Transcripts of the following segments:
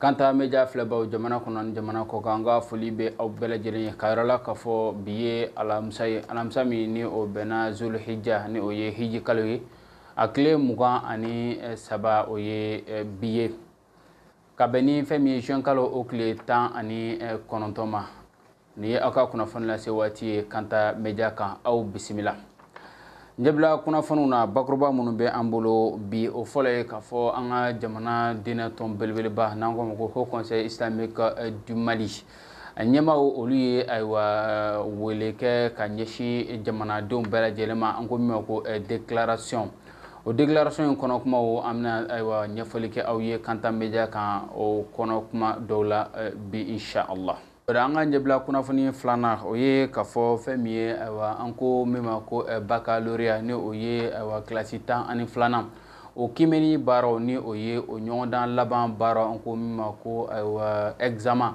Kanta Media filɛbaw, jamana kɔnɔ ni jamana kɔ kan, an ka foli bɛ aw bɛɛ lajɛlen ye. Ka yɔrɔ la k'a fɔ bi ye alamisa ye, alamisa min ni o bɛnna Zulhijja, ni o ye hiji kalo ye, a tile 23, o ye bi ye, ka bɛn ni fɛn min ye juin kalo o tile 19 ma. Nin ye aw ka kunnafoni lase waati ye Kanta Media kan. Aw bisimila ɲɛbila kunnafoniw na. Bakuruba minnu bɛ an bolo bi, o fɔlɔ ye k'a fɔ an ka jamana diinɛ tɔn belebeleba n'an ko ma ko Haut Conseil Islamique du Mali ɲɛmaaw, olu ye ayiwa wele kɛ ka ɲɛsin jamanadenw bɛɛ lajɛlen ma, an ko min ma ko déclaration. O déclaration in kɔnɔ kumaw, an bɛna ayiwa ɲɛfɔli kɛ aw ye Kanta Media kan o kɔnɔ kuma dɔw la bi, inshallah. An ka ɲɛbila kunnafoni filanan, o ye k'a fɔ fɛn min ye ayiwa an ko min ma ko baccalauréat, ni o ye ayiwa kilasi 12nan, o kimɛni baaraw, ni o ye o ɲɔgɔndan laban baaraw, an ko min ma ko ayiwa examen,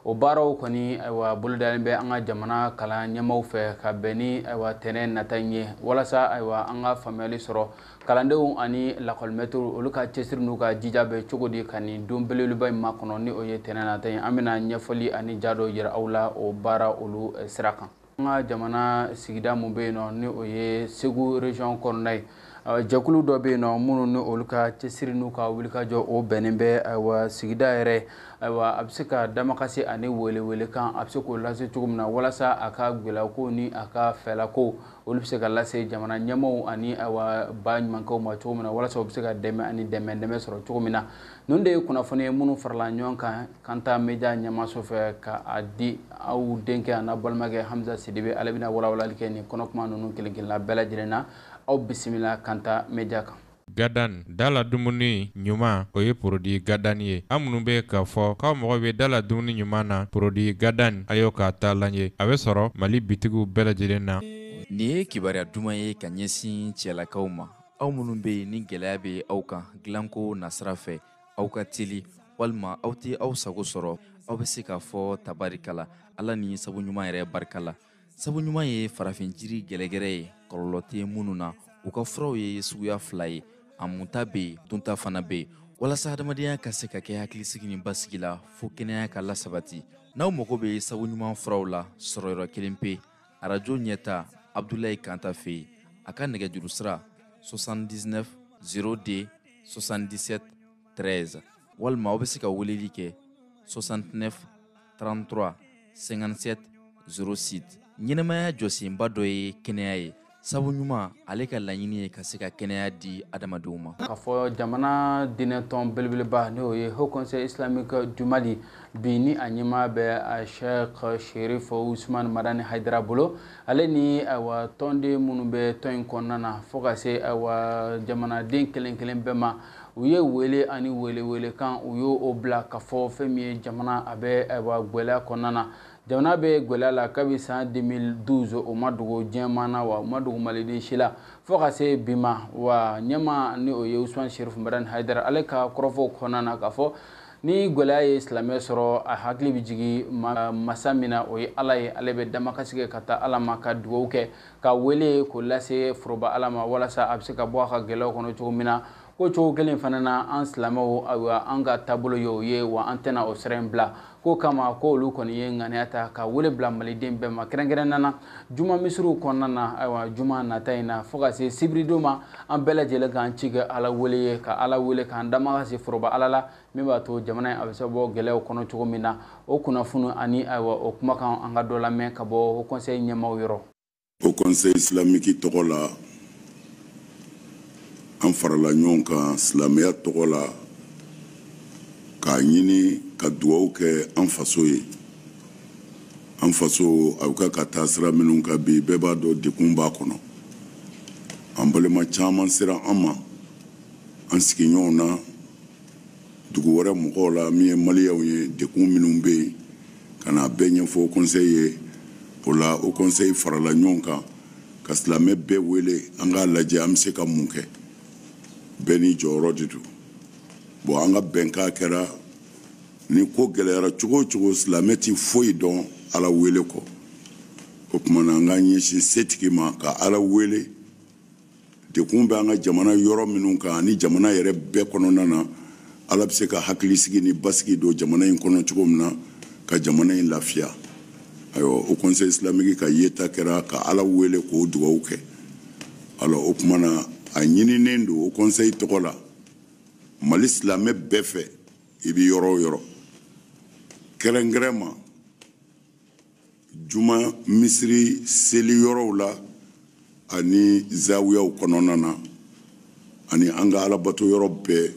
o baaraw kɔni ayiwa bolodalen bɛ an ka jamana kalan ɲɛmaaw fɛ ka bɛn ni ayiwa tɛnɛn nata in ye, walasa ayiwa an ka faamuyali sɔrɔ kalandenw ani lakɔlimɛtiriw, olu ka cɛsiri n'u ka jija bɛ cogo di ka nin don belebeleba in makɔnɔ, ni o ye tɛnɛn nata ye. An bɛna ɲɛfɔli ani ja dɔw yira aw la o baara olu sira kan. An ka jamana sigida mun bɛ yen nɔ, ni o ye Segu région kɔnɔna ye, jɛkulu dɔ bɛ yen nɔ minnu ni olu ka cɛsiri n'u ka wulikajɔ, o bɛnnen bɛ ayiwa sigida yɛrɛ, ayiwa a bɛ se ka damakasi ani welewelekan, a bɛ se k'o lase cogo min na, walasa a ka gɛlɛyako ni a ka fɛlako, olu bɛ se ka lase jamana ɲɛmaaw ani ayiwa ba ɲumankɛw ma cogo min na, walasa u bɛ se ka dɛmɛ ani dɛmɛ sɔrɔ cogo min na. Ninnu de ye kunnafoni ye minnu farala ɲɔgɔn kan Kanta Media ɲɛmaaso fɛ ka a di aw denkɛ a n'a balimakɛ Hamza Sidibe. Ale bɛna walawalali kɛ nin kɔnɔkuma ninnu kelen kelenna bɛɛ lajɛlen na. Aw bisimila Kanta Media kan. Gadan dala dumuni ɲuman, o ye produit Gadan ye. An minnu bɛ k'a fɔ k'aw mago bɛ dala dumuni ɲuman na, produit Gadan, a y'o k'a taalan ye. A bɛ sɔrɔ Mali bitigiw bɛɛ lajɛlen na. Nin ye kibaruya duman ye ka ɲɛsin cɛlakaw ma, aw minnu bɛ yen ni gɛlɛya bɛ aw kan dilanko nasira fɛ, aw ka teli walima aw tɛ aw sago sɔrɔ. Aw bɛ se k'a fɔ tabarikala, Ala ni sabu ɲuman yɛrɛ barika la. Sabu ɲuman ye farafin jiri gɛlɛgɛrɛ ye, kɔlɔlɔ tɛ minnu na. U ka furaw ye suguya fila ye: a munta bɛ yen, dunta fana bɛ yen, walasa adamadenya ka se ka kɛ hakilisigi ni basigi la, fo kɛnɛya ka lasabati. N'aw mago bɛ sabu ɲuman furaw la, sɔrɔyɔrɔ kelen pe, arajo ɲɛta, Abdulayi Kanta fɛ yen. A ka nɛgɛjuru sira 79 02 77 13, walima aw bɛ se ka weleli kɛ 69 33 57 06. Ɲɛnɛmaya jɔsenba dɔ ye kɛnɛya ye. Sabu ɲuman, ale ka laɲini ye ka se ka kɛnɛya di adamadenw ma. K'a fɔ jamana diinɛtɔn belebeleba, n'o ye Haut Conseil Islamique du Mali bi, ni a ɲɛmaa bɛ a Cheikh Chérif Ousmane Madani Haidara bolo, ale ni ayiwa tɔnden minnu bɛ tɔn in kɔnɔna na, fo ka se ayiwa jamanaden kelen kelen bɛɛ ma, u ye wele ani welewelekan, u y'o bila ka fɔ fɛn min ye jamana a bɛ ayiwa gɛlɛya kɔnɔna na. Jamana bɛ gɛlɛya la kabi san 2012, o ma dogo diɲɛmaa na, wa o ma dogo maliden si la fo ka se bi ma. Wa ɲɛma, ni o ye Usman Sherif Madani Haidara, ale ka kɔrɔfɔw kɔnɔna na k'a fɔ ni gɛlɛya ye silamɛ sɔrɔ, a hakili bɛ jigin masa min na, o ye Ala ye. Ale bɛ damakasi kɛ ka taa Ala ma, ka dugawu kɛ, ka wele k'o lase foroba Ala ma, walasa a bɛ se ka bɔ a ka gɛlɛyaw kɔnɔ cogo min na. Ko cogo kelen fana na, an silamɛw, ayiwa an ka taabolo ye o ye, wa an tɛna o sira in bila. Ko kama ko olu kɔni ye ŋaniya ta ka wele bila maliden bɛɛ ma, kɛrɛnkɛrɛnnenya na juma misiriw kɔnɔna na, ayiwa juma nata in na fo ka se sibiridon ma, an bɛɛ lajɛlen k'an ci kɛ Ala wele ye, ka Ala wele, k'an damakasi foroba Ala la, min b'a to jamana in a bɛ se bɔ gɛlɛyaw kɔnɔ cogo min na. O kunnafoni ani ayiwa o kumakan, an ka dɔ lamɛn ka bɔ Haut Conseil ɲɛmaaw yɔrɔ. Haut Conseil Islamique tɔgɔ la, an farala ɲɔgɔn kan silamɛya tɔgɔ la k'a ɲini ka dugawu kɛ an faso ye. An faso a bɛ ka taa sira minnu kan bi, bɛɛ b'a dɔn degun b'a kɔnɔ. An balima caman sera an ma, an sigiɲɔgɔnw na, dugu wɛrɛ mɔgɔw la, min ye maliyɛnw ye, degun minnu bɛ yen, ka na bɛɛ ɲɛfɔ conseil ye. O la, o conseil farala ɲɔgɔn kan ka silamɛ bɛɛ wele, an k'a lajɛ an bɛ se ka mun kɛ. Bɛɛ n'i jɔyɔrɔ de don. Bon, an ka bɛnkan kɛra ni ko gɛlɛyara cogo o cogo, silamɛ ti foyi dɔn Ala wele kɔ. O tuma na, an k'an ɲɛsin setigi ma ka Ala wele. Degun bɛ an ka jamana yɔrɔ minnu kan ani jamana yɛrɛ bɛɛ kɔnɔna na, Ala bɛ se ka hakilisigi ni basigi don jamana in kɔnɔ cogo min na ka jamana in lafiya. Ayiwa, Haut Conseil islamique ka yeta kɛra ka Ala wele k'o dugawu kɛ. Alors o tuma na, a ɲininen don Haut Conseil tɔgɔ la Mali silamɛ bɛɛ fɛ, i bɛ yɔrɔ o yɔrɔ, kɛrɛnkɛrɛn ma juma misiri seli yɔrɔw la ani zawiyaw kɔnɔna na ani an ka alabato yɔrɔ bɛɛ,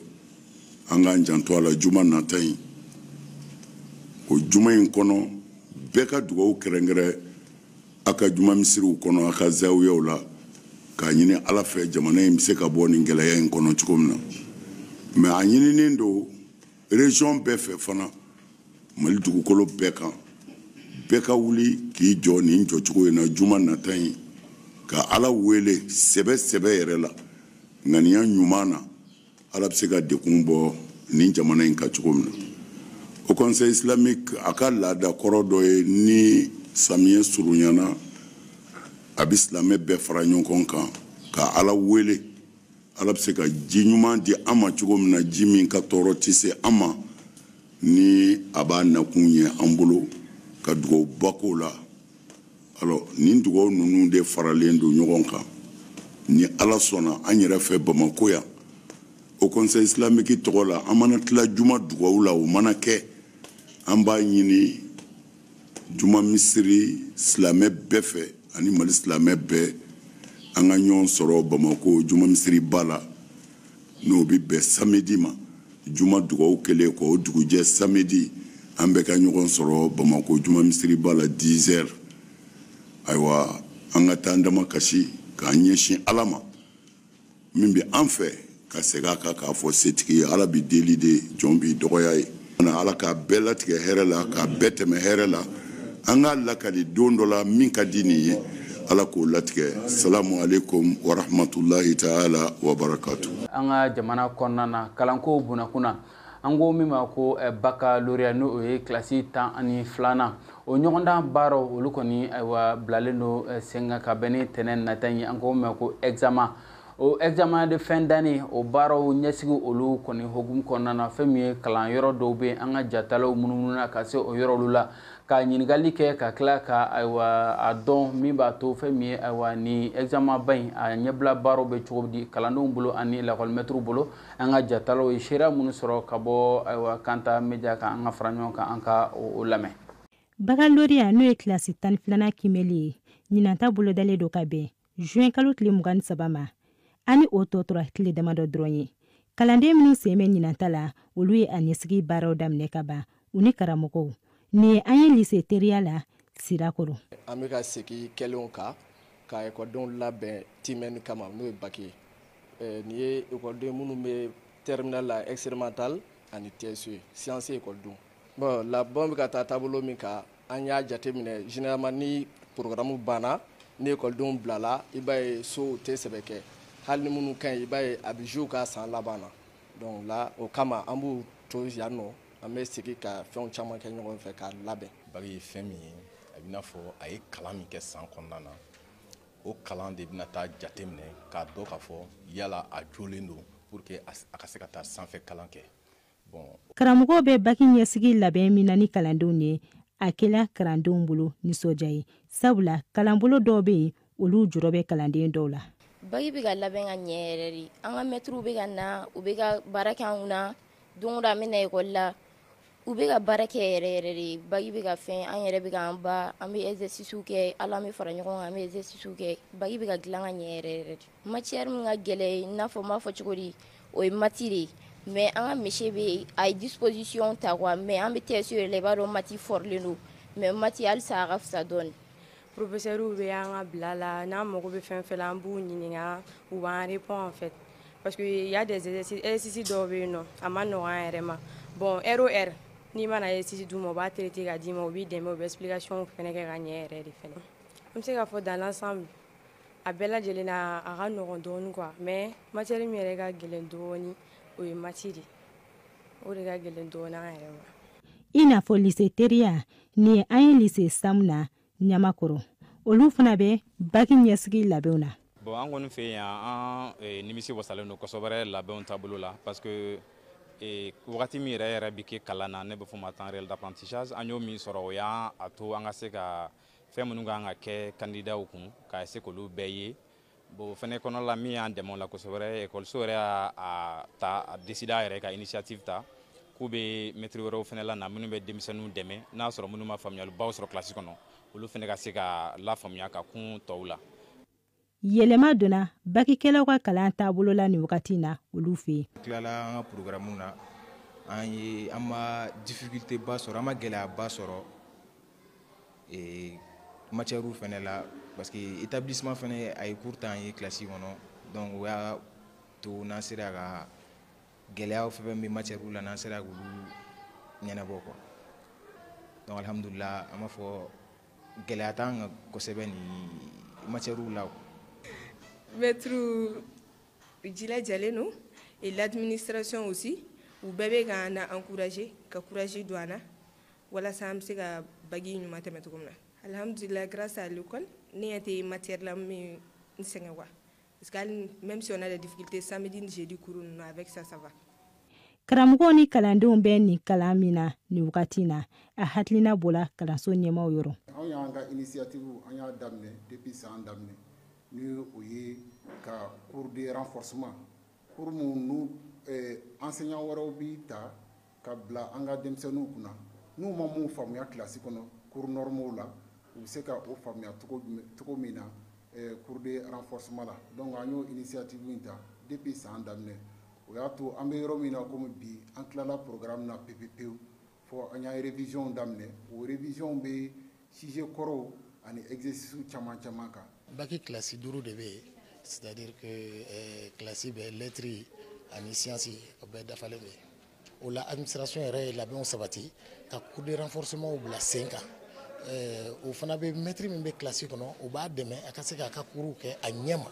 an k'an janto a la. Juma nata in, o juma in kɔnɔ, bɛɛ ka dugawu kɛrɛnkɛrɛn a ka juma misiriw kɔnɔ, a ka zawiyaw la, k'a ɲini Ala fɛ jamana in bɛ se ka bɔ nin gɛlɛya in kɔnɔ cogo min na. Mais a ɲininen don région bɛɛ fɛ fana, Mali dugukolo bɛɛ kan, bɛɛ ka wuli k'i jɔ nin jɔcogo in na juma nata in, ka Ala wele sɛbɛ sɛbɛ yɛrɛ la, ŋaniya ɲuman na, Ala bɛ se ka dekun bɔ nin jamana in kan cogo min na. Haut Conseil islamique a ka laada kɔrɔ dɔ ye, ni samiyɛ surunyana, a bɛ silamɛ bɛɛ fara ɲɔgɔn kan ka Ala wele, Ala bɛ se ka ji ɲuman di an ma cogo min na, ji min ka tɔɔrɔ tɛ se an ma, ni a b'a nakun ɲɛ an bolo, ka dugawuba k'o la. Alors nin dugawu ninnu de faralen don ɲɔgɔn kan. Ni Ala sɔnna, an yɛrɛ fɛ Bamako yan, Haut Conseil islamique tɔgɔ la, an mana tila juma dugawu la, o mana kɛ, an b'a ɲini juma misiri silamɛ bɛɛ fɛ ani Mali silamɛ bɛɛ, an ka ɲɔgɔn sɔrɔ Bamako juma misiriba la, n'o bɛ bɛn samedi ma. Juma dugawu kɛlen kɔ, o dugujɛ samedi, an bɛ ka ɲɔgɔn sɔrɔ Bamako juma misiriba la 10 heures. Ayiwa, an ka taa an dama kasi k'an ɲɛsin Ala ma min bɛ an fɛ, ka segin a kan k'a fɔ setigi ye, Ala bi deli de, jɔn b'i dɔgɔya ye. Ala k'a bɛɛ latigɛ hɛrɛ la, k'a bɛɛ tɛmɛ hɛrɛ la. An k'a lakali don dɔ la min ka di nin ye, Ala k'o latigɛ. Salamu aleykum wa rahmatulahi taala wa barakatu. An ka jamana kɔnɔna na, kalanko bunakun, an ko min ma ko baccalauréat, n'o ye kilasi 12nan, o ɲɔgɔndan baaraw, olu kɔni, ayiwa, bilalen don sen kan ka bɛn ni tɛnɛn nata ye. An ko min ma ko examen, o examen de fin d'année, o baaraw ɲɛsigi, olu kɔni hokumu kɔnɔna na, fɛn min ye kalanyɔrɔ dɔw bɛ, an ka jatalaw munumunu ka se o yɔrɔ la ka ɲininkali kɛ, ka tila ka, ayiwa, a dɔn min b'a to fɛn min ye, ayiwa, ni examen ba in a ɲɛbila baaraw bɛ cogo di kalandenw bolo ani lakɔlimɛtiriw bolo. An ka jatalaw ye seereya minnu sɔrɔ ka bɔ, ayiwa, Kanta Media kan, an ka fara ɲɔgɔn kan, an ka o lamɛn. Baccalauréat, n'o ye kilasi 12nan kimɛli ye, ɲinanta bolodalen don ka bɛn juin kalo tile 23 ma, ani o tɔ tora tile damadɔ dɔrɔn ye. Kalanden minnu sen bɛ ɲinanta la, olu ye a ɲɛsigi baaraw daminɛ ka ban, u ni karamɔgɔw. Nin ye an ye lycée Teriya la Sirakɔrɔ. An bɛ ka segin kɛlenw kan ka ekɔlidenw labɛn timɛni kama, n'o ye bac ye. Nin ye ekɔliden minnu bɛ terminale la, expérimental ani TSE, science ekɔlidenw. Bon, labɛnw bɛ ka taa taabolo min kan, an y'a jateminɛ, généralement ni programme banna, ni ekɔlidenw bilala, i b'a ye so u tɛ sɛbɛ kɛ. Hali ni minnu ka ɲi, i b'a ye a bɛ jouer ka san laban na. Donc là, o kama an b'u to yan nɔ, an bɛ segin ka fɛnw caman kɛ ɲɔgɔn fɛ k'a labɛn. Bac ye fɛn min ye, a bɛ n'a fɔ a ye kalan min kɛ san kɔnɔna na, o kalan de bɛna taa jateminɛ k'a dɔn k'a fɔ yala a jolen don pour que a ka se ka taa sanfɛ kalan kɛ. Bon, karamɔgɔw bɛ bac ɲɛsigi labɛn min na ni kalandenw ye, a kɛla kalandenw bolo nisɔndiya ye, sabula kalanbolo dɔw bɛ yen, olu jɔrɔ bɛ kalanden dɔw la. Bac bɛ ka labɛn ka ɲɛ yɛrɛ de. An ka mɛtiriw bɛ ka na, u bɛ ka baara kɛ an kunna. Don o don an bɛ na ekɔli la, u bɛ ka baara kɛ yɛrɛ yɛrɛ de. Bac bɛ ka fɛn, an yɛrɛ bɛ k'an ba, an bɛ exercice kɛ, hali an bɛ fara ɲɔgɔn kan, an bɛ exercice kɛ. Bac bɛ ka dilan ka ɲɛ yɛrɛ yɛrɛ de. Matière min ka gɛlɛn, i n'a fɔ n b'a fɔ cogo di, o ye maths de ye. Mais an ka monsieur bɛ a ye disposition ta quoi. Mais an bɛ TSE yɛrɛ la, i b'a dɔn maths fɔrilen don, mais maths halisa a ka fisa dɔɔnin. Professeur bɛ an ka bila la, n'an mago bɛ fɛn fɛn la, an b'u ɲininka, u b'an répond en fait, parce que il y a des exercices, exercices dɔw bɛ yen nɔ, a ma nɔgɔn an yɛrɛ ma. Bon, heure o heure n'i mana exercice d'u ma, u b'a traiter ka d'i ma, u b'i dɛmɛ, u bɛ explication fɛnɛ kɛ ka ɲɛ yɛrɛ de. Fɛnɛ, an bɛ se k'a fɔ dans l'ensemble, a bɛɛ lajɛlen na, a ka nɔgɔn dɔɔnin quoi. Mais matière min yɛrɛ ka gɛlɛn dɔɔnin, o ye maths de, o de ka gɛlɛn dɔɔnin an yɛrɛ ma. I n'a fɔ lycée Teriya, nin ye an ye lycée Samu na Ɲamakɔrɔ, olu fana bɛ bac ɲɛsigi labɛnw na. Bon, an kɔni fɛ yan, an nimisi wasalen don kosɛbɛ labɛnw taabolo la, parce que Wagati min yɛrɛ yɛrɛ bɛ kɛ kalan na, ne bɛ fɔ ma temps réel d'apprentissage, an y'o min sɔrɔ, o y'an a to an ka se ka fɛn minnu kan ka kɛ candidatw kun, ka se k'olu bɛɛ ye. Bon, o fɛnɛ kɔnɔ la, min y'an dɛmɛ o la kosɛbɛ, ekɔliso yɛrɛ y'a ta, a décidé a yɛrɛ ka initiative ta k'u bɛ maître wɛrɛw fɛnɛ la na, minnu bɛ denmisɛnninw dɛmɛ, n'a sɔrɔ minnu ma faamuyalibaw sɔrɔ kilasi kɔnɔ, olu fɛnɛ ka se ka lafaamuya ka kun tɔw la. Yɛlɛma donna bakikɛlaw ka kalan taabolo la nin wagati na olu fɛ yen. Tilala an ka programme na, an ye an ma difficulté ba sɔrɔ, an ma gɛlɛyaba sɔrɔ matière fɛnɛ la, parce que établissement fɛnɛ a ye cours ta an ye classe kɔnɔ. Donc o y'a to n'an sera ka gɛlɛyaw fɛn fɛn bɛ matière la, n'an sera k'olu ɲɛnabɔ quoi. Donc alhamdulillah, an b'a fɔ gɛlɛya t'an kan kosɛbɛ nin matière la quoi. Maître jilajalen don et l'administration aussi, u bɛɛ bɛ k'an na encourager, ka courage don an na walasa an bɛ se ka bac ɲuman tɛmɛ cogo min na. Alhamdulillah, grâce à l'école, ne ɲɛ tɛ matière la min n sɛgɛn quoi, parce que hali même si on a des difficultés samedi ni jeudi cours ninnu, avec ça, ça va. Karamɔgɔw ni kalandenw bɛ nin kalan min na nin wagati na, a hakilina bɔra kalanso ɲɛmaaw yɔrɔ. Anw y'an ka initiative, an y'a daminɛ depuis san daminɛ, ni o ye ka cours de renforcement, cours minnu enseignant wɛrɛw bi ta ka bila an ka denmisɛnninw kunna, n'u ma mun faamuya kilasi kɔnɔ cours normaux la, u bɛ se ka o faamuya cogo min na cours de renforcement la. Donc an y'o initiative in ta depuis san daminɛ. O y'a to an bɛ yɔrɔ min na komi bi, an tilala programme na pewu pewu, fɔ an y'a révision daminɛ. O révision bɛ sujet kɔrɔw ani exercice caman caman kan. Bac kilasi 5 de bɛ yen, c'est-à-dire que kilasi bɛ lettres ani science, o bɛɛ dafalen bɛ yen. O la, administration yɛrɛ ye labɛnw sabati ka cours de renforcement bila sen kan. O fana bɛ maître min bɛ kilasi kɔnɔ, o b'a dɛmɛ a ka se k'a ka cours kɛ a ɲɛ ma.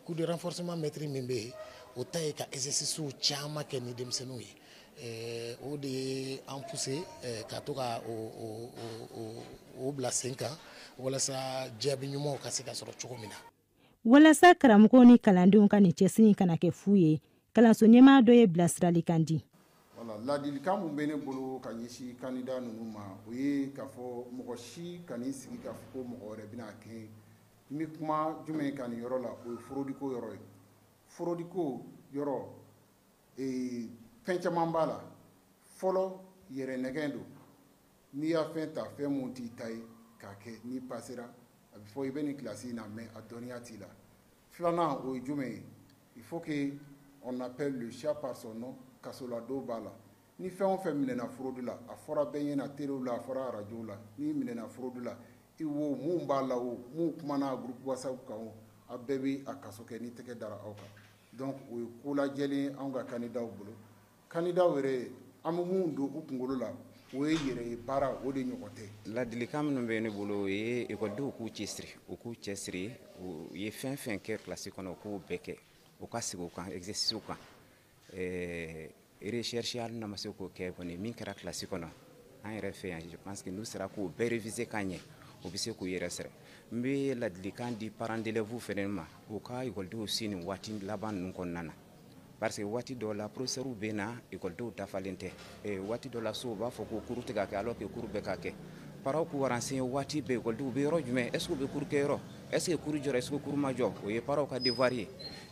Cours de renforcement maître min bɛ yen, o ta ye ka exercice caman kɛ ni denmisɛnninw ye. O de ye an pousser ka to ka o bila sen kan walasa jaabi ɲumanw ka se ka sɔrɔ cogo min na. Walasa karamɔgɔw ni kalandenw ka nin cɛsiri kana kɛ fu ye, kalanso ɲɛmaa dɔ ye bilasiralikan di. Wala, ladilikan mun bɛ ne bolo ka ɲɛsin candidat ninnu ma, o ye k'a fɔ mɔgɔ si kan'i sigi k'a fɔ ko mɔgɔ wɛrɛ bɛna kɛ. N bɛ kuma jumɛn kan nin yɔrɔ la? O ye fraude ko yɔrɔ ye. Fraude ko yɔrɔ, fɛn caman b'a la. Fɔlɔ, yɛrɛ nɛgɛn don. N'i y'a fɛn ta, fɛn mun t'i ta ye k'a kɛ, n'i passera, a bɛ fɔ i bɛ nin kilasi in na, mais a dɔnniya t'i la. Filanan, o ye jumɛn ye? Il faut que on appelle le chat par son nom. Kasoladon b'a la. Ni fɛn o fɛn minɛna fraude la, a fɔra bɛɛ ɲɛna telew la, a fɔra arajow la, n'i minɛna fraude la, i wo mun b'a la, o mun kumana groupe WhatsApp kan, o a bɛɛ bɛ a kaso kɛ ni tɛgɛ dara aw kan. Donc o ye ko lajɛlen ye anw ka candidatw bolo. Candidatw yɛrɛ, an bɛ mun don u kunkolo la, o ye yɛrɛ ye baara, o de ɲɔgɔn tɛ. Ladilikan minnu bɛ ne bolo, o ye ekɔlidenw k'u cɛsiri, u k'u cɛsiri. U ye fɛn fɛn kɛ kilasi kɔnɔ, u k'o bɛɛ kɛ, u ka segin u kan exercice kan, recherche hali n'a ma se k'o kɛ kɔni, min kɛra kilasi kɔnɔ an yɛrɛ fɛ yan, je pense que n'u sera k'o bɛɛ réviser ka ɲɛ, u bɛ se k'u yɛrɛ sɔrɔ. N bɛ ladilikan di parents d'élèves fɛnɛ ma, u ka ekɔlidenw si nin waati laban ninnu kɔnɔna na, parce que waati dɔw la professeurs bɛ na, ekɔlidenw dafalen tɛ. Waati dɔw la so, u b'a fɔ ko cours tɛ ka kɛ, alors que cours bɛ ka kɛ. Parents k'u renseigner waati bɛɛ, ekɔlidenw bɛ yɔrɔ jumɛn, est ce que u bɛ cours kɛ yɔrɔ, est ce que cours jɔra, est ce que cours ma jɔ. O ye parents ka devoir ye.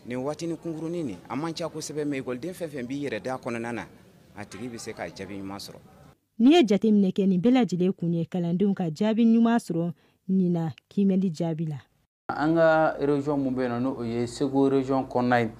Nin waatinin kunkurunin nin, a man ca kosɛbɛ, mais ekɔliden fɛn fɛn b'i yɛrɛ da kɔnɔna na, a tigi bɛ se ka jaabi ɲuman sɔrɔ. N'i ye jateminɛ kɛ, nin bɛɛ lajɛlen kun ye kalandenw ka jaabi ɲuman sɔrɔ ɲina kiimɛli jaabi la. An ka région mun bɛ yen nɔ, n'o ye Segu région kɔnɔna ye,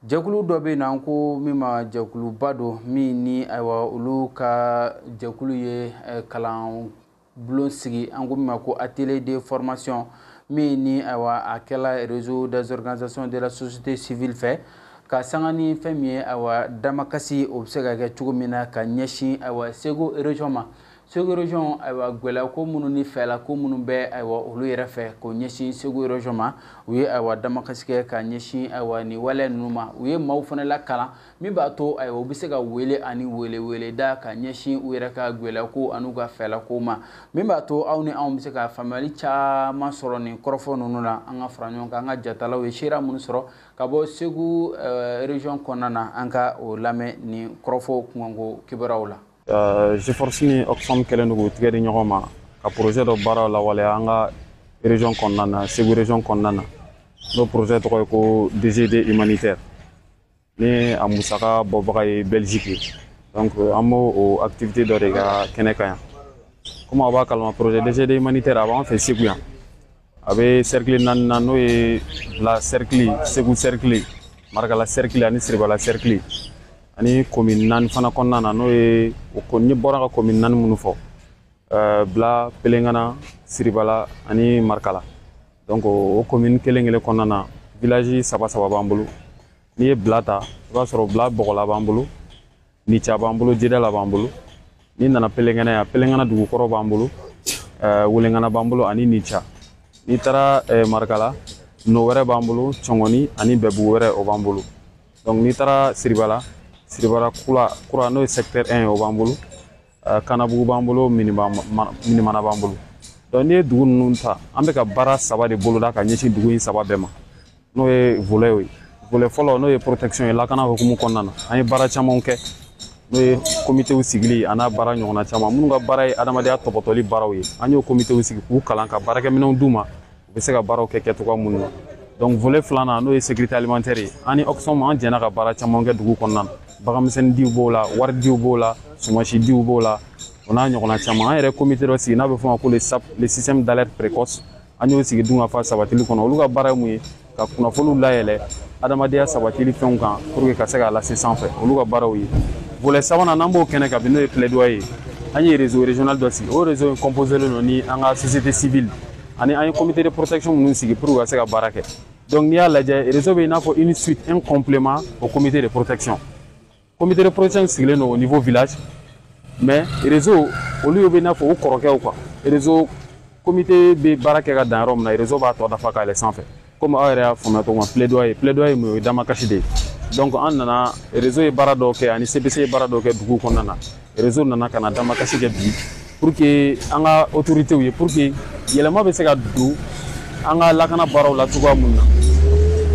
jɛkulu dɔ bɛ yen nɔ, an ko min ma jɛkuluba don, min ni ayiwa olu ka jɛkulu ye kalan bulon sigi, an ko min ma ko atelier de formation, min ni ayiwa a kɛla réseau des organisations de la société civile fɛ, ka sanga ni fɛn min ye ayiwa damakasi, o bɛ se ka kɛ cogo min na ka ɲɛsin ayiwa Segu région ma. Segu région ayiwa gwɛlɛya ko minnu ni fɛla ko minnu bɛ ayiwa olu yɛrɛ fɛ k'o ɲɛsin Segu région ma, u ye ayiwa damakasi kɛ ka ɲɛsin ayiwa nin waleya ninnu ma. U ye maaw fana lakalan min b'a to ayiwa u bɛ se ka wele ani weleweleda ka ɲɛsin u yɛrɛ ka gwɛlɛya ko an'u ka fɛla ko ma, min b'a to aw ni anw bɛ se ka faamuyali caman sɔrɔ nin kɔrɔfɔ ninnu na. An ka fara ɲɔgɔn kan, an ka jatalaw ye seereya minnu sɔrɔ ka bɔ Segu région kɔnɔna na, an ka o lamɛn nin kɔrɔfɔ kunkanko kibaruyaw la. GForce ni Oxfam kɛlen don k'u tigɛ di ɲɔgɔn ma ka projet dɔ baaraw lawaleya an ka région kɔnɔna na, Segu région kɔnɔna na. N'o projet tɔgɔ ye ko DGD humanitaire, ni a musaka bɔbaga ye Belgique ye. Donc an b'o o activité dɔ de ka kɛnɛ kan yan. Komi aw b'a kalama, projet DGD humanitaire a b'an fɛ Segu yan. A bɛ cercle 4 na, n'o ye Bila cercle, Segu cercle, Marikala cercle ani Siribala cercle, ani commune 4 fana kɔnɔna na, n'o ye o ni bɔra ka commune 4 minnu fɔ, Bila, Pelengana, Siribala ani Marikala. Donc o commune kelen kelen kɔnɔna na, village 3 3 b'an bolo. N'i ye Bila ta, i b'a sɔrɔ Bila Bɔgɔla b'an bolo, Nica b'an bolo, Jidala b'an bolo. N'i nana Pelengana yan, Pelengana dugukɔrɔ b'an bolo, Welengana b'an bolo ani Nica. N'i taara Marikala, No wɛrɛ b'an bolo, Cɔngɔni ani Bɛbugu wɛrɛ o b'an bolo. Donc n'i taara Siribala, Siribala kura n'o ye secteur 1 ye, o b'an bolo. Kanabugu b'an bolo, Minimana b'an bolo. Donc n'i ye dugu ninnu ta, an bɛ ka baara 3 de boloda ka ɲɛsin dugu in 3 bɛɛ ma, n'o ye volet ye. Volet fɔlɔ, n'o ye protection ye, lakana hukumu kɔnɔna na, an ye baara camanw kɛ, n'o ye komitew sigili a n'a baara ɲɔgɔnna caman minnu ka baara ye adamadenya tɔpɔtɔli baaraw ye. An y'o komitew sigi k'u kalan ka baarakɛminɛnw d'u ma, u bɛ se ka baaraw kɛ kɛcogoya minnu na. Donc volet filanan, n'o ye sécurité alimentaire ye, an ni Oxfam an jɛnna ka baara caman kɛ dugu kɔnɔna na. Baganmisɛnnin diw b'o la, wari diw b'o la, sumasi diw b'o la, o n'a ɲɔgɔnna caman. An yɛrɛ comité dɔ sigi n'a bɛ f'o ma ko le SAP, le système d'alerte précoce. An y'o sigi dunkafa sabatili kɔnɔ. Olu ka baara ye mun ye? Ka kunnafoniw layɛlɛ adamadenya sabatili fɛnw kan pour que ka se k'a lase sanfɛ. Olu ka baaraw ye. Volet sabanan, n'an b'o kɛnɛ kan bi, n'o ye plaidoyer ye, an ye réseau régional dɔ sigi. O réseau in composé don ni an ka société civile ani an ye comité de protection minnu sigi pour ka se ka baara kɛ. Donc n'i y'a lajɛ, réseau bɛ i n'a fɔ une suite, un complément au comité de protection. Comité de protection sigilen don au niveau village, mais réseau olu bɛ i n'a fɔ u kɔrɔkɛw quoi. Réseau comité bɛ baara kɛ ka dan yɔrɔ min na, réseau b'a tɔ dafa ka yɛlɛ sanfɛ. Komi aw yɛrɛ y'a faamuya cogo min na, plaidoyer mun ye, o ye damakasi de ye. Donc an nana, réseau ye baara dɔw kɛ ani CPC ye baara dɔw kɛ dugu kɔnɔna na. Réseau nana ka na damakasi kɛ bi pour que an ka autorités ye, pour que yɛlɛma bɛ se ka don an ka lakana baaraw la cogoya mun na.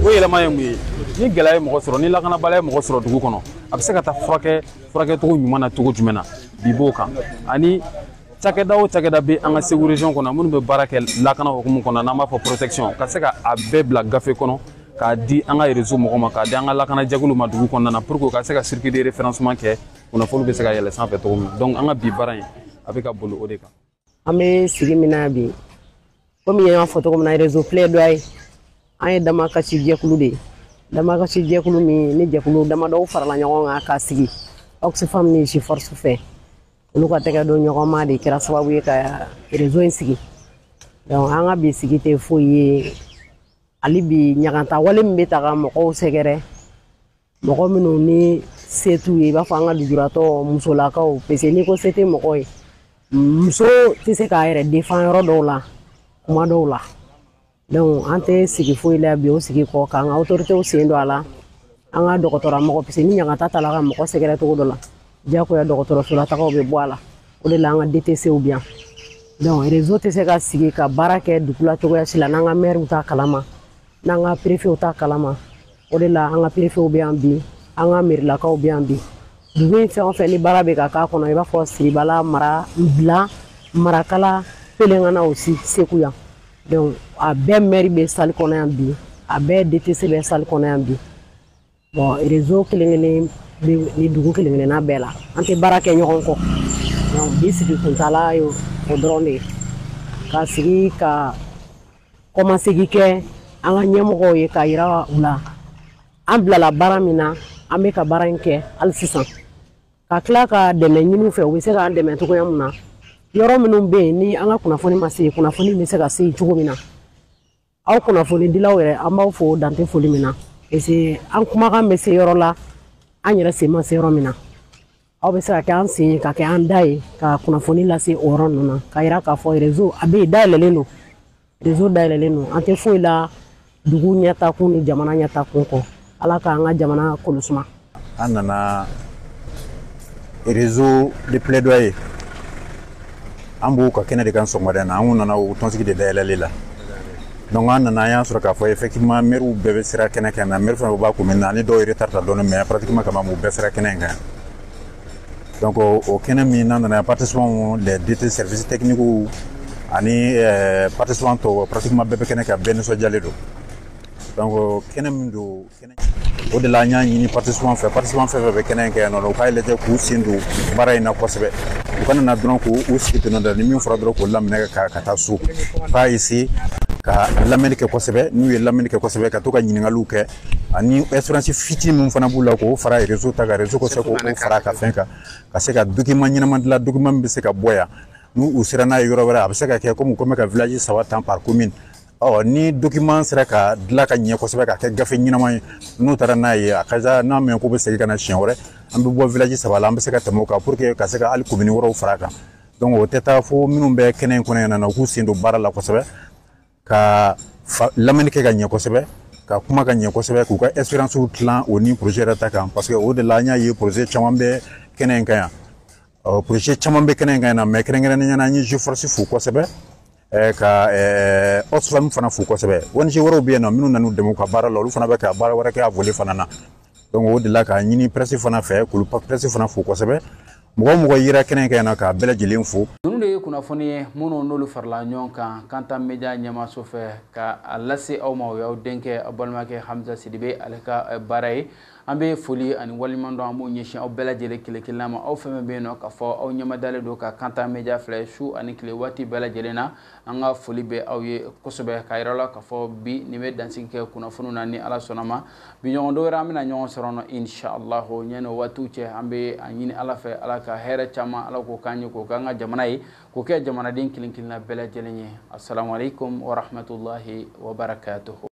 O yɛlɛma ye mun ye? Ni gɛlɛya ye mɔgɔ sɔrɔ, ni lakanabaliya ye mɔgɔ sɔrɔ dugu kɔnɔ, a bɛ se ka taa furakɛcogo ɲuman na cogo jumɛn na, bi b'o kan. Ani cakɛda o cakɛda bɛ an ka Segu région kɔnɔ minnu bɛ baara kɛ lakana hukumu kɔnɔ, n'an b'a fɔ protection, ka se ka a bɛɛ bila gafe kɔnɔ k'a di an ka réseau mɔgɔw ma, k'a di an ka lakana jɛkulu ma dugu kɔnɔna na, pour que u ka se ka circuit de référencement kɛ, kunnafoni bɛ se ka yɛlɛ sanfɛ cogo min na. Donc an ka bi baara in a bɛ ka boli o de kan. An bɛ sigi min na bi, komi n y'a fɔ cogo min na, réseau plaidoyer, an ye damakasi jɛkulu de ye. Damakasi jɛkulu min ni jɛkulu damadɔw farala ɲɔgɔn kan k'a sigi Oxfam ni GForce fɛ, olu ka tɛgɛ don ɲɔgɔn ma de kɛra sababu ye ka réseau in sigi. Donc an ka bi sigi tɛ foyi ye hali bi, ɲaganta wale min bɛ ta ka mɔgɔw sɛgɛrɛ, mɔgɔ minnu ni se t'u ye, i b'a fɔ an ka lujuratɔ musolakaw, parce que n'i ko se tɛ mɔgɔ ye, muso tɛ se k'a yɛrɛ défend yɔrɔ dɔw la, kuma dɔw la. Donc an tɛ sigi foyi la bi o sigi kɔ k'an ka autorités sen don a la, an ka dɔgɔtɔrɔmɔgɔ, parce que ni ɲaganta ta la ka mɔgɔ sɛgɛrɛ cogo dɔ la, diyagoya dɔgɔtɔrɔsolatagaw bɛ bɔ a la. O de la an ka DTCw bɛ yan. Donc réseau tɛ se ka sigi ka baara kɛ dugu la cogoya si la n'an ka maires t'a kalama, n'an ka préfets t'a kalama. O de la an ka préfets bɛ yan bi, an ka mairilakaw bɛ yan bi. Dugu in fɛn o fɛn ni baara bɛ ka k'a kɔnɔ, i b'a fɔ Siribala, Mara, Bila, Marakala, Pelengana aussi, Segu yan. Donc a bɛɛ maire bɛ salle kɔnɔ yan bi, a bɛɛ DTC bɛ salle kɔnɔ yan bi. Bon réseau kelen kelen bɛ ni dugu kelen kelenna bɛɛ la, an tɛ baara kɛ ɲɔgɔn kɔ. Donc bi sigi kuntala ye o dɔrɔn de ye, ka sigi ka kɔmasegin kɛ an ka ɲɛmɔgɔw ye k'a yira u la an bilala baara min na, an bɛ ka baara in kɛ hali sisan, ka tila ka dɛmɛ ɲini u fɛ, u bɛ se k'an dɛmɛ cogoya min na. Yɔrɔ minnu bɛ yen ni an ka kunnafoni ma se, kunnafoni bɛ se ka se cogo min na, aw kunnafonidilaw yɛrɛ, an b'aw fo dan tɛ foli min na, parce que an kumakan bɛ se yɔrɔ la, an yɛrɛ sen ma se yɔrɔ min na. Aw bɛ se ka kɛ an sen ye, ka kɛ an da ye, ka kunnafoni lase o yɔrɔ ninnu na, ka yira k'a fɔ réseau a bɛ yen, dayɛlɛlen don, réseau dayɛlɛlen don. An tɛ foyi la dugu ɲɛtakun ni jamana ɲɛtakun kɔ. Ala k'an ka jamana kolosuma. An nana réseau de plaidoyer, an b'u ka kɛnɛ de kan sɔgɔmada in na. An nana o tɔnsigi de dayɛlɛli la. Donc an nana, an y'a sɔrɔ k'a fɔ effectivement maires bɛɛ bɛ sira kɛnɛ kan na. Maire fɛn fɛn b'a commune na, ani dɔw ye retard ta dɔɔni, mais pratiquement quand même u bɛɛ sera kɛnɛ in kan. Donc o kɛnɛ min n'an nana, participants, les DT, services techniques ani participants tɔw, pratiquement bɛɛ bɛ kɛnɛ kan, bɛɛ nisɔndiyalen don. Donc kɛnɛ min don, kɛnɛ o de la, an y'a ɲini participants fɛ, participants fɛn fɛn bɛ kɛnɛ in kɛ yan nɔ, u k'a lajɛ k'u sen don baara in na kosɛbɛ. U kana na dɔrɔn k'u sigi ten nɔ, ni min fɔra dɔrɔn k'o laminɛ ka taa so. U k'a essayer ka lamɛnni kɛ kosɛbɛ. N'u ye lamɛnni kɛ kosɛbɛ, ka to ka ɲininkaliw kɛ, ani expérience fitinin min fana b'u la, k'o fara réseau ta kan, réseau ko se k'o fara a ka fɛn kan, ka se ka document ɲɛnama dilan, document min bɛ se ka bɔ yan, n'u u sera n'a ye yɔrɔ wɛrɛ, a bɛ se ka kɛ komi ka village 3 tan par commune. Ɔ ni document sera ka dilan ka ɲɛ kosɛbɛ, ka kɛ gafe ɲɛnama ye, n'u taara n'a ye, a ka ca n'a mɛn k'u bɛ segin ka na siɲɛ wɛrɛ, an bɛ bɔ village 3 la, an bɛ se ka tɛmɛ o kan pour que ka se ka hali commune wɛrɛw fara a kan. Donc o tɛ taa fo minnu bɛ kɛnɛ in kɔnɔ yan nɔ, u k'u sen don baara la kosɛbɛ, ka lamɛnni kɛ ka ɲɛ kosɛbɛ, ka kuma ka ɲɛ kosɛbɛ, k'u ka expérience tilan o ni projet yɛrɛ ta kan. Parce que o de la, an y'a ye projet caman bɛ kɛnɛ in kan yan, projet caman bɛ kɛnɛ in kan yan, mais kɛrɛnkɛrɛnnenya la, an ye GForce fo kosɛbɛ, ka Oxfam fana fo kosɛbɛ. ONG wɛrɛw bɛ yen nɔ minnu nan'u dɛmɛ u ka baara la, olu fana bɛ ka baara wɛrɛ kɛ a volet fana na. Donc o de la, k'a ɲini presse fana fɛ, k'olu presse fana fo kosɛbɛ. Mɔgɔ mɔgɔ yera kɛnɛ kan yan nɔ, k'a bɛɛ lajɛlen fo. Ninnu de ye kunnafoni ye minnu n'olu farala ɲɔgɔn kan Kanta Media ɲɛmaaso fɛ ka a lase aw ma. O y'aw denkɛ, aw balimakɛ Hamza Sidibe, ale ka baara ye. An bɛ foli ani waleɲuman dɔn, an b'o ɲɛsin aw bɛɛ lajɛlen kelen kelenna ma, aw fɛn fɛn bɛ yen nɔ k'a fɔ aw ɲɛmadalen don ka Kanta Media filɛ su ani tile waati bɛɛ lajɛlen na. An ka foli bɛ aw ye kosɛbɛ, k'a yira la k'a fɔ bi nin bɛ dansigi kɛ kunnafoniw na. Ni Ala sɔnna ma, bi ɲɔgɔn dɔ wɛrɛ, an bɛna ɲɔgɔn sɔrɔ nɔ inshallah. Ɲɛn'o waatiw cɛ, an bɛ a ɲini Ala fɛ, Ala ka hɛrɛ caman, Ala k'o k'an ye, k'o k'an ka jamana ye, k'o kɛ jamanaden kelen kelenna bɛɛ lajɛlen ye. Assalamu alaikum wa rahmatullahi wa barakatuhu.